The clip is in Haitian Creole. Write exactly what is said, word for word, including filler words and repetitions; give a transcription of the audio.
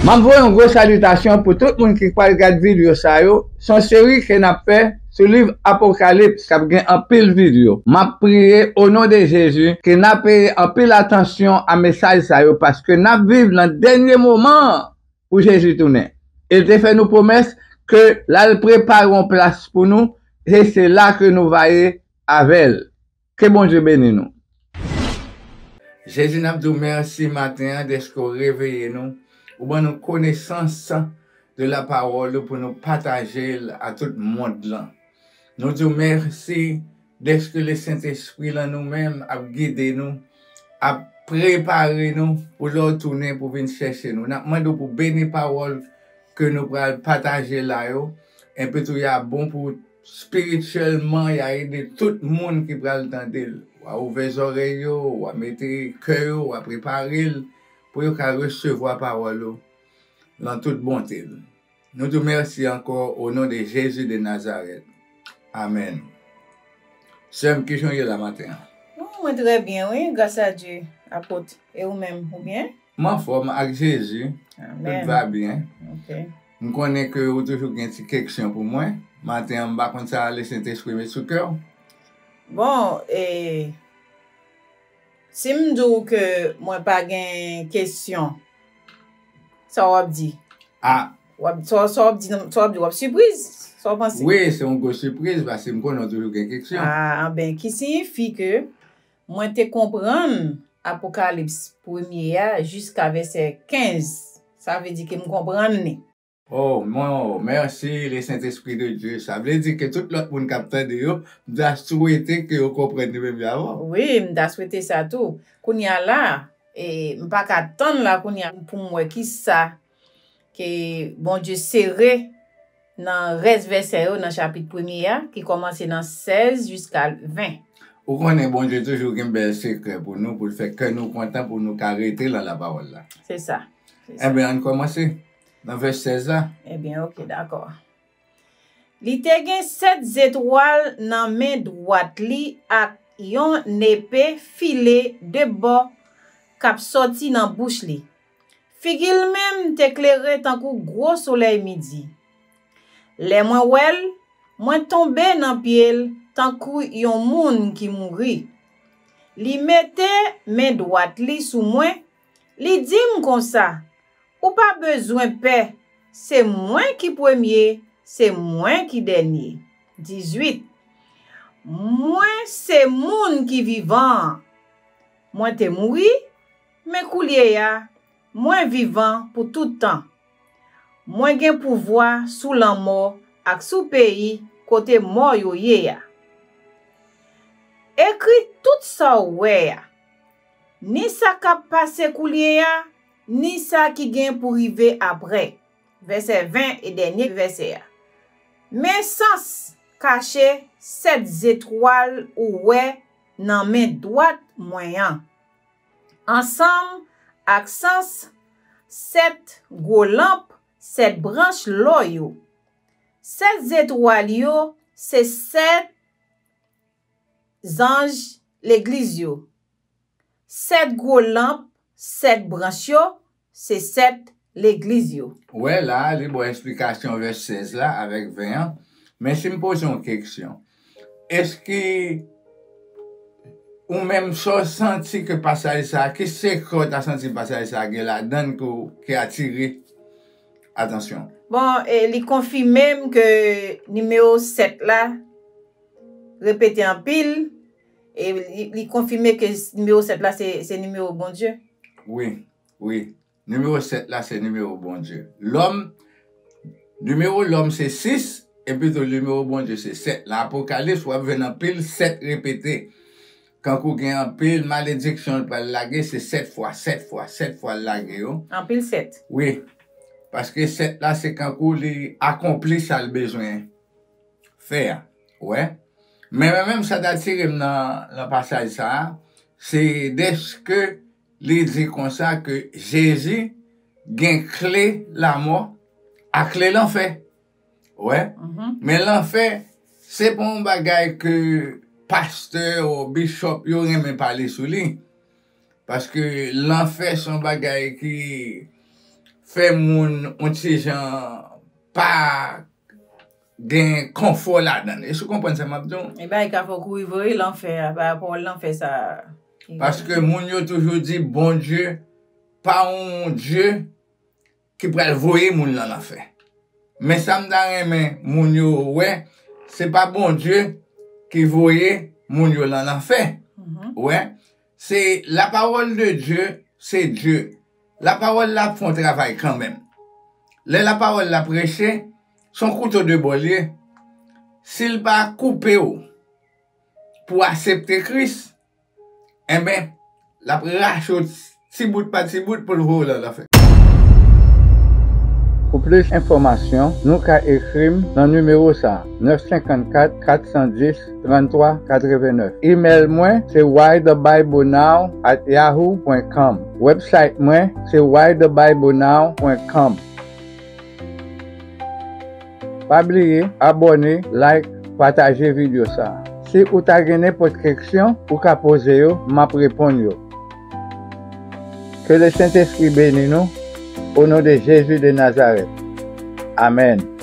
M ap voye yon gwo salitasyon pou tout moun ki pral gad videyo sa yo. Se yon seri ke n ap fè sou liv Apokalips k ap gen anpil videyo. M ap priye o non de Jezi ke n ap peye anpil atansyon a mesaj sa yo, paske n ap viv nan dènye moman an pou Jezi tounen. E l te fè nou pwomès ke l al prepare yon plas pou nou, e se la ke nou va ye avè l. Ke Bondye beni nou. Jezi, n ap di w mèsi maten an dèske w reveye nou, ou ban nou konesans de la pawòl ou pou nou pataje l a tout mond lan. Nou di w mèsi dèske Lesentespri lan nou menm ap gide nou, ap prepare nou pou lè w tounen pou vin chèche nou. N ap mande w pou beni pawòl ke nou pral pataje la yo, enpi tou y a bon pou espirityèlman, y a ede tout moun ki pral tande l. W a ouvè zòrèy yo, w a mete kè yo, w a prepare l pou yo ka resevwa pawòl ou lan tout bonte l. Nou di w mèsi ankò o non de Jezi de Nazarèt. Amèn. Sè m, kijan w ye la maten an? Bon, mwen trè byen, wi, gras a Dye, apot. E ou menm, ou byen? M anfòm ak Jezi. Amèn. Tout va byen. Ok. M konnen ke ou toujou gen ti keksyon pou mwen. Maten an, m pa konn sa Lesentespri met sou kè w. Bon, e, si m di w ke mwen pa gen kesyon, sa w ap di? A. W ap, sa, sa w ap di, sa w ap di, w ap sipriz? Sa w panse? Wi, se yon gwo sipriz, paske m konnen w toujou gen keksyon. A, anben, ki siyifi ke mwen te konprann Apokalips premye a jiska vèsè kenz. Sa vle di ke m konprann li. Oh, mon, merci le Saint-Esprit de Dieu. Sa vle di ke tout lòt moun k ap tande yo, m ta swete ke yo konprann li menm jan avè w. Wi, m ta swete sa tou. Kounye a la, e, m pa ka tann la kounye a pou m wè kisa ke Bondye sere nan rès vèsè yo nan chapit premye a, ki kòmanse nan sèz jiska ven. Ou konnen Bondye toujou gen bèl sekrè pou nou, pou l fè kè nou kontan, pou nou ka rete lan lapawòl la. Se sa. Se sa. Enben, ann kòmanse nan vès sèz la. Ebyen, ok, dakò. Li te gen sèt zetwal nan men dwat li ak yon nepe file de bò k ap sòti nan bouch li. Figi l menm te klere tankou gwo solèy midi. Lè mwen wè l, mwen tonbe nan pye l tankou yon moun ki mouri. Li mete men dwat li sou mwen, li di m konsa, ou pa bezwen pè, se mwen ki premye, se mwen ki dènye. Dizuit. Mwen se moun ki vivan an. Mwen te mouri, men koulye a, mwen vivan pou tout tan. Mwen gen pouvwa sou lanmò ak sou peyi kote mò yo ye a. Ekri tout sa w wè a, ni sa k ap pase koulye a, ni sa ki gen pou rive apre. Vèsè ven e dènye vèsè a. Men sans kache sèt zetwal ou wè nan men dwat mwen an, ansanm ak sans sèt gwo lanp sèt branch lò yo. Sèt zetwal yo se sèt zanj legliz yo. Sèt gwo lanp, sèt branch yo, se sèt legliz yo. Ou wè la, li ba w esplikasyon vès sèz la avèk ven an. Men si m poze yon keksyon, èske ou menm sa w santi ke pasaj sa a, ki sekrè w ta santi pasaj sa a gen ladan l ke w, ki atire atansyon w? Bon, e li konfime m ke nimewo sèt la repete anpil, e li, li konfime ke nimewo sèt la se, se nimewo Bondye. Wi, wi. Nimewo sèt la se nimewo Bondye. Lòm, nimewo lòm se sis, epi tou nimewo Bondye se sèt. Nan Apokalips, w ap jwenn anpil sèt repete. Kankou gen anpil malediksyon l pral lage, se sèt fwa, sèt fwa, sèt fwa l lage yo. Anpil sèt. Wi. Paske sèt la, se kankou li akonpli sa l bezwen fè a. Ou wè? Men mwen menm, sa t atire m nan, nan pasaj sa a, se dèske li di konsa ke Jezi gen kle lamò ak kle lanfè. Ou wè? Mhm. Men lanfè, se pa yon bagay ke pastè ou bichòp yo renmen pale sou li. Paske lanfè se yon bagay ki fè moun yon ti jan pa gen konfò ladan l. Èske w konprann sa m ap di w? E bagay ka fè w kouri voye lanfè a, pa rapò lanfè sa a. Paske moun yo toujou di Bondye pa yon Dye ki pral voye moun lan lanfè. Men sa m ta renmen moun yo wè, se pa Bondye ki voye moun yo lan lanfè. Ou wè, se la parole de Dieu, se Dye. La parole la ap fè yon travay kanmenm. Lè la parole la preche, se yon kouto de bò l ye. Si l pa koupe w pou w aksepte Kris, enben, l ap rache w ti bout pa ti bout pou l voye w lan lanfè. Pou plis enfòmasyon, nou ka ekri m nan nimewo sa a, nèf senkannkat, kat san dis, tranntwa katrevenèf. Imèl mwen se why the bible now at yahoo point com. Website mwen se why the bible now point com. Pa bliye abòne, like, pataje videyo sa a. Si ou ta gen nenpòt keksyon, ou ka poze yo, m ap reponn yo. Ke le Sentespri beni nou, o non de Jezi de Nazarèt. Amèn.